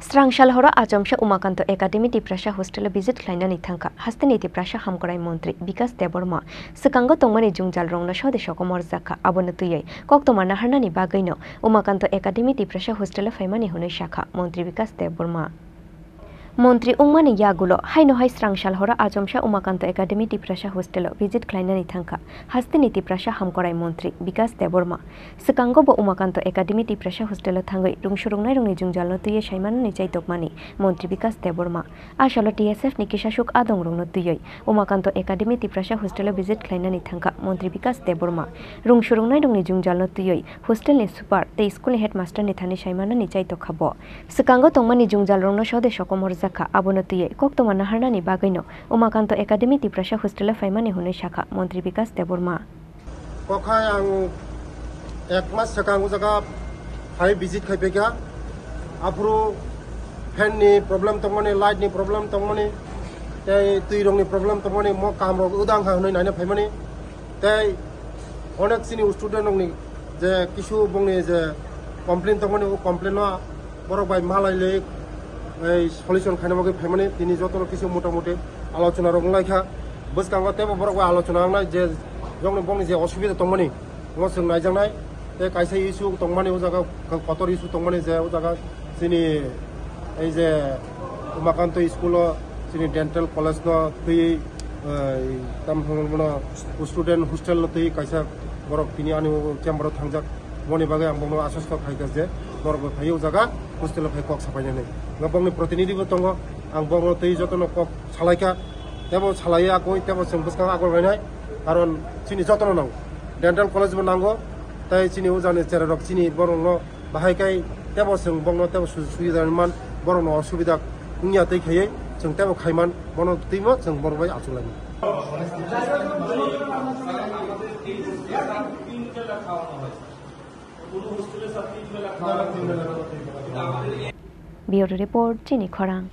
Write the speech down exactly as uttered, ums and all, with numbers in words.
Srang sal horo achomsa Umakanto Academy Tiprasa hostel-o visit khlainani thangkha hasteni Tiprasa Hamkrai Montri Bikas Debbarma. Swkango tongmani jwngjal rokno sode sokomorjakha, abono twiwi koktwma naharnani bagwino Umakanto Academy Tiprasa hostel-o phaimani hwnwi sakha Montri Bikas Debbarma. Montri wngmani yagulo haino hai srang sal horo achomsa Umakanto Academy Tiprasa hostel-o visit khlainani thangkha hasteni Tiprasa Hamkrai Montri Bikas Debbarma. Swkango bo Umakanto Academy Tiprasa hostel-o thangwi rwngsurungnairokni jwngjalno twiwi saimanani chaitokmani Montri Bikas Debbarma. A salo T S F ni kisasuk adongrokno twiwi Umakanto Academy Tiprasa hostel-o visit khlainani thangkha Montri Bikas Debbarma. Rwngsurungnairokni jwngjalno twiwi hostel-ni super tei school-ni headmaster-ni thani saimanani chaitokha bo. Swkango tongmani jwngjalrokno sode sokomorjakha, abono twiwi koktwma naharnani bagwino Umakanto Academy Tiprasa hostel-o phaimani hwnwi sakha Montri Bikas Debbarma. Kokhai ang ek mas swkang o jaga phai visit khai phaikha. Aphuru fan ni problem tongmani, light ni problem tongmani, tei twi rokni problem tongmani, mo kam rok udang ha hwnwi naina phaimani. Tei onek chini student rokni je kisu bongni je complain tongmani, o complain no borok bai malai le ei solution khaina bagwi phaimani, tini jotono kisu mota moti alochona rok wng lai kha. Bwskango teibo borok bai alochona wngnai je jokni bongni je osubida tongmani, omo chwng naijaknai. Tei kaisa issue tongmani, o jaga kotor issue tongmani je o jaga chini ei je Umakanto school o chini dental college no twiwi, eh, tam hwnwi bono student hostel no twiwi kaisa borok tini ani chamber o thangjak. Boni bagwi ang bono aswk khaikha je norok bai phaiwi o jaga hostel o phai kok sapainani. Nga bongni protinidhi bo tongo, ang bongno tei jotono kok salaikha, tebo salaiwi akoi tebo chwng bwskango akoi bainai, karon chini jotono nango, dental college bo nango, tei chini ujani cherai rok chini borokno bahai kai tebo chwng bongno tebo su-, suida man, borokno osubida wngya tei khaiwi chwng tebo khaiman, bono twimo chwng borok bai achuk laimani. Bureau Report, Chini Khorang.